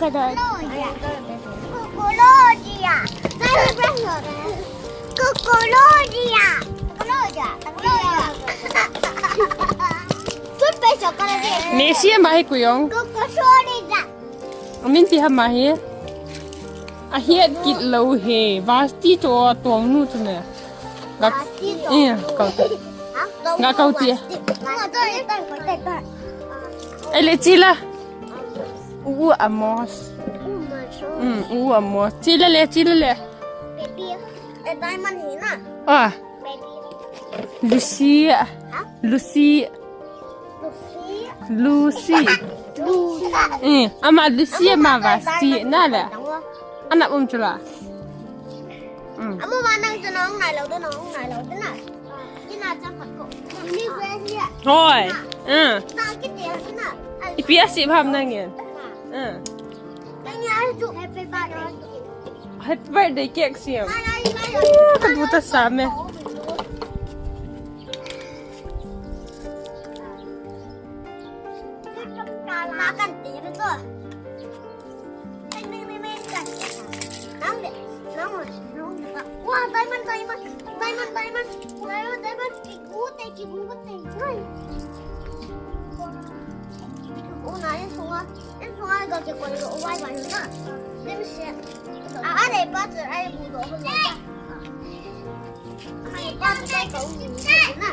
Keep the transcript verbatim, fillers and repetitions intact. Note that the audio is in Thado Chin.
Kukulodia. Kukulodia. Kukulodia. Kukulodia. Toothpaste chocolate. Messi ama hi kuyong. Kukulodia. Amin ti hama hi. Ahet kit lou he. Vasti to tong nu tu ne. Ga, eh, kau ti. Ga kau ti. Ele chila. U Amos. Mm, U Amos. Chila le, chila le. Baby. Eh, diamond hi na. Ah. Baby. Lucy. Ha? Lucy. Lucy. Lucy. Lucy. Eh, ama Lucy ama Vasti na le. Ana um chula. Mm. Ama ma nang chu nong nai lo de, nong nai lo de na. Ina chang khat ko. Ni grace ya. Hoi. Mm. Na ki te na. Ipi a si pham nang yen. Mm. Happy birthday cake siam. Ka bu ta sa me. Ma kan ti me to. Nang le, nang le, nang le. Wa diamond, diamond, diamond, diamond. Diamond, diamond. Ki bu te, ki bu te. Hai. U na in sunga. Insung a ga kikoi doh vai vai na. Lim se. A, a lei pa chu a lei bu doh vai na. A lei pa chu kai ka u ni na.